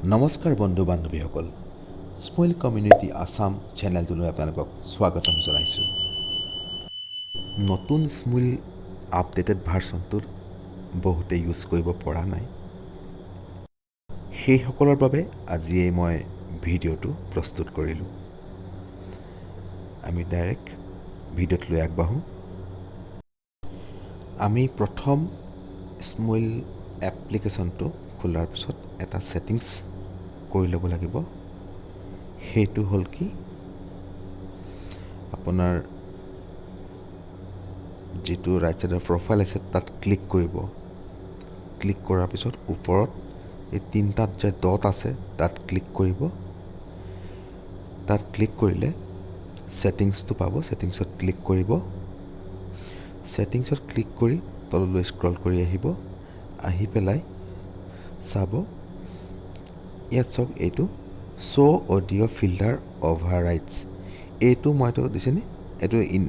নমস্কাৰ বন্ধু বান্ধৱীসকল, স্মইল কমিউনিটি আছাম চেনেলটোলৈ আপোনালোকক স্বাগতম জনাইছোঁ। নতুন স্মুইল আপডেটেড ভাৰ্চনটোত বহুতে ইউজ কৰিব পৰা নাই, সেইসকলৰ বাবে আজিয়েই মই ভিডিঅ'টো প্ৰস্তুত কৰিলোঁ। আমি ডাইৰেক্ট ভিডিঅ'ত লৈ আগবাঢ়োঁ। আমি প্ৰথম স্মুইল এপ্লিকেশ্যনটো খোলাৰ পিছত এটা ছেটিংছ কৰি ল'ব লাগিব। সেইটো হ'ল কি, আপোনাৰ যিটো ৰাইট ছাইডৰ প্ৰফাইল আছে, তাত ক্লিক কৰিব। ক্লিক কৰাৰ পিছত ওপৰত এই তিনিটাত যে ডট আছে, তাত ক্লিক কৰিব। তাত ক্লিক কৰিলে ছেটিংছটো পাব। ছেটিংছত ক্লিক কৰিব। ছেটিংছত ক্লিক কৰি তললৈ স্ক্ৰল কৰি আহিব। আহি পেলাই চাব, ইয়াত চাওক, এইটো শ্ব' অডিঅ' ফিল্টাৰ অভাৰৰাইডছ, এইটো মইতো দিছেনে, এইটো ইন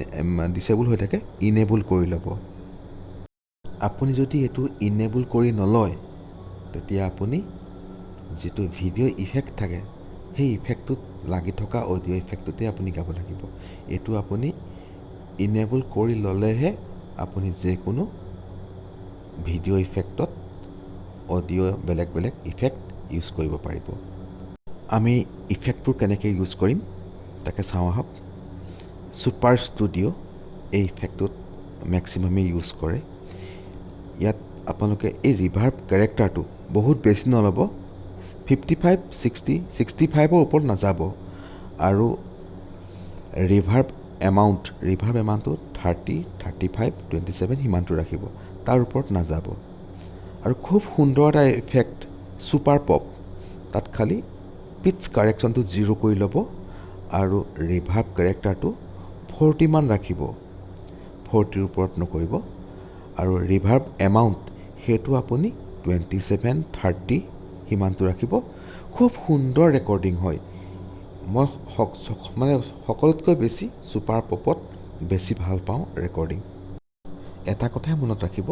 ডিচেবল হৈ থাকে, ইনেবল কৰি ল'ব। আপুনি যদি এইটো ইনেবল কৰি নলয়, তেতিয়া আপুনি যিটো ভিডিঅ' ইফেক্ট থাকে, সেই ইফেক্টটোত লাগি থকা অডিঅ' ইফেক্টটোতে আপুনি গাব লাগিব। এইটো আপুনি ইনেবল কৰি ল'লেহে আপুনি যিকোনো ভিডিঅ' ইফেক্টত অডিঅ' বেলেগ বেলেগ ইফেক্ট ইউজ কৰিব পাৰিব। আমি ইফেক্টবোৰ কেনেকৈ ইউজ কৰিম, তাকে চাওঁ আহক। ছুপাৰ ষ্টুডিঅ', এই ইফেক্টটোত মেক্সিমামেই ইউজ কৰে। ইয়াত আপোনালোকে এই ৰিভাৰ্ব কেৰেক্টাৰটো বহুত বেছি নল'ব, 55, 60, 65ৰ ওপৰত নাযাব। আৰু ৰিভাৰ্ব এমাউণ্ট, ৰিভাৰ্ব এমাউণ্টটো 30, 35, 27 সিমানটো ৰাখিব, তাৰ ওপৰত নাযাব। আৰু খুব সুন্দৰ এটা ইফেক্ট ছুপাৰ পপ, তাত খালি পিটছ কাৰেকশ্যনটো 0 কৰি ল'ব আৰু ৰিভাৰ্ব কেৰেক্টাৰটো 40মান ৰাখিব, 40ৰ ওপৰত নকৰিব। আৰু ৰিভাৰ্ব এমাউণ্ট, সেইটো আপুনি 27, 30 সিমানটো ৰাখিব। খুব সুন্দৰ ৰেকৰ্ডিং হয়। মই মানে সকলোতকৈ বেছি ছুপাৰ পপত বেছি ভাল পাওঁ ৰেকৰ্ডিং। এটা কথাই মনত ৰাখিব,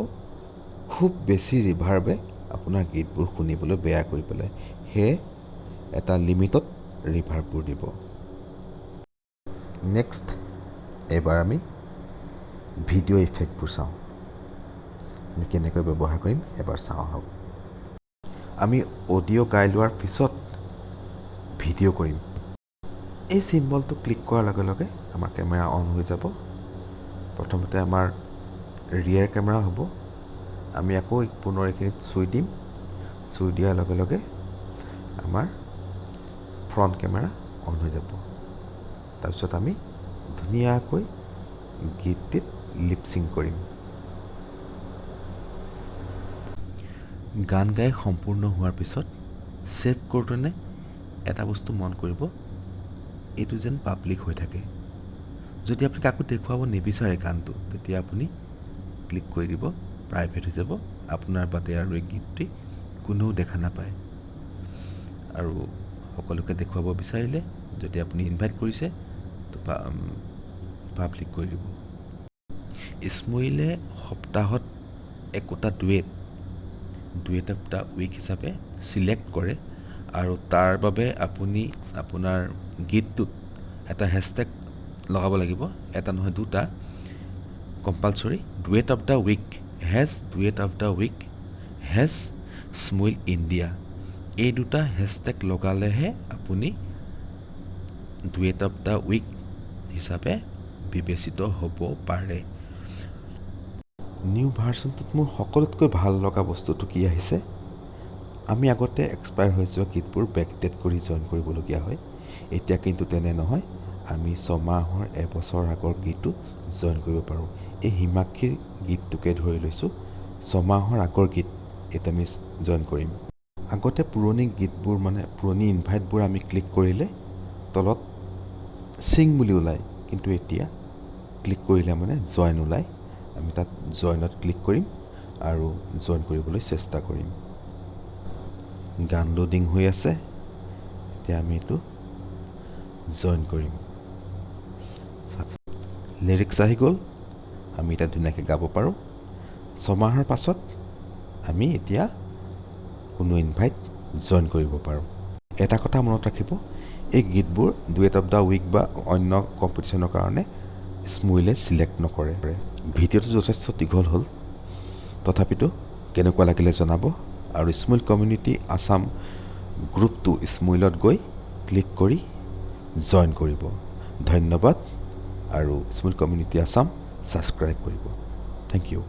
খুব বেছি ৰিভাৰ্বে আপোনাৰ গীতবোৰ শুনিবলৈ বেয়া কৰি পেলায়। সেয়ে এটা লিমিটত ৰিভাৰ্ববোৰ দিব। নেক্সট, এইবাৰ আমি ভিডিঅ' ইফেক্টবোৰ চাওঁ। আমি কেনেকৈ ব্যৱহাৰ কৰিম, এবাৰ চাওঁ আহক। আমি অডিঅ' গাই লোৱাৰ পিছত ভিডিঅ' কৰিম। এই চিম্বলটো ক্লিক কৰাৰ লগে লগে আমাৰ কেমেৰা অন হৈ যাব। প্ৰথমতে আমাৰ ৰিয়েৰ কেমেৰা হ'ব। আমি আকৌ পুনৰ এইখিনিত চুই দিম। চুই দিয়াৰ লগে লগে আমাৰ ফ্ৰণ্ট কেমেৰা অন হৈ যাব। তাৰপিছত আমি ধুনীয়াকৈ গীতটিত লিপচিং কৰিম। গান গাই সম্পূৰ্ণ হোৱাৰ পিছত ছেভ কৰোঁতেনে এটা বস্তু মন কৰিব, এইটো যেন পাব্লিক হৈ থাকে। যদি আপুনি কাকো দেখুৱাব নিবিচাৰে গানটো, তেতিয়া আপুনি ক্লিক কৰি দিব, প্ৰাইভেট হৈ যাব। আপোনাৰ বাদে আৰু এই গীতটি কোনেও দেখা নাপায়। আৰু সকলোকে দেখুৱাব বিচাৰিলে, যদি আপুনি ইনভাইট কৰিছে, তো পাব্লিক কৰি দিব। স্মুইলে সপ্তাহত একোটা ডুৱেট, ডুৱেট অফ the week হিচাপে চিলেক্ট কৰে আৰু তাৰ বাবে আপুনি আপোনাৰ গীতটোত এটা হেছটেগ লগাব লাগিব, এটা নহয়, দুটা compulsory, duet of the week hash duet of the week hash Smule India। এই দুটা হেছটেগ লগালেহে আপুনি ডুৱেট অফ the week হিচাপে বিবেচিত হ'ব পাৰে। নিউ ভাৰ্চনটোত মোৰ সকলোতকৈ ভাল লগা বস্তুটো কি আহিছে, আমি আগতে এক্সপায়াৰ হৈ যোৱা গীতবোৰ বেকডেট কৰি জইন কৰিবলগীয়া হয়। এতিয়া কিন্তু তেনে নহয়। আমি 6 মাহৰ, এবছৰ আগৰ গীতো জইন কৰিব পাৰোঁ। এই হিমাক্ষীৰ গীতটোকে ধৰি লৈছোঁ, 6 মাহৰ আগৰ গীত, এইটো আমি জইন কৰিম। আগতে পুৰণি গীতবোৰ, মানে পুৰণি ইনভাইটবোৰ আমি ক্লিক কৰিলে তলত ছিং বুলি ওলায়, কিন্তু এতিয়া ক্লিক কৰিলে মানে জইন ওলায়। আমি তাত জইনত ক্লিক কৰিম আৰু জইন কৰিবলৈ চেষ্টা কৰিম। গান লোডিং হৈ আছে। এতিয়া আমি এইটো জইন কৰিম। লিৰিক্স আহি গ'ল। আমি এতিয়া ধুনীয়াকৈ গাব পাৰোঁ। 6 মাহৰ পাছত আমি এতিয়া কোনো ইনভাইট জইন কৰিব পাৰোঁ। এটা কথা মনত ৰাখিব, এই গীতবোৰ ডুৱেট অফ the week বা অন্য কম্পিটিশ্যনৰ কাৰণে স্মুইলে চিলেক্ট নকৰে। ভিডিঅ'টো যথেষ্ট দীঘল হ'ল, তথাপিতো কেনেকুৱা লাগিলে জনাব আৰু স্মুইল কমিউনিটি আছাম গ্ৰুপটো স্মুইলত গৈ ক্লিক কৰি জইন কৰিব। ধন্যবাদ আৰু স্মুইল কমিউনিটি আছাম ছাবস্ক্ৰাইব কৰিব। Thank U.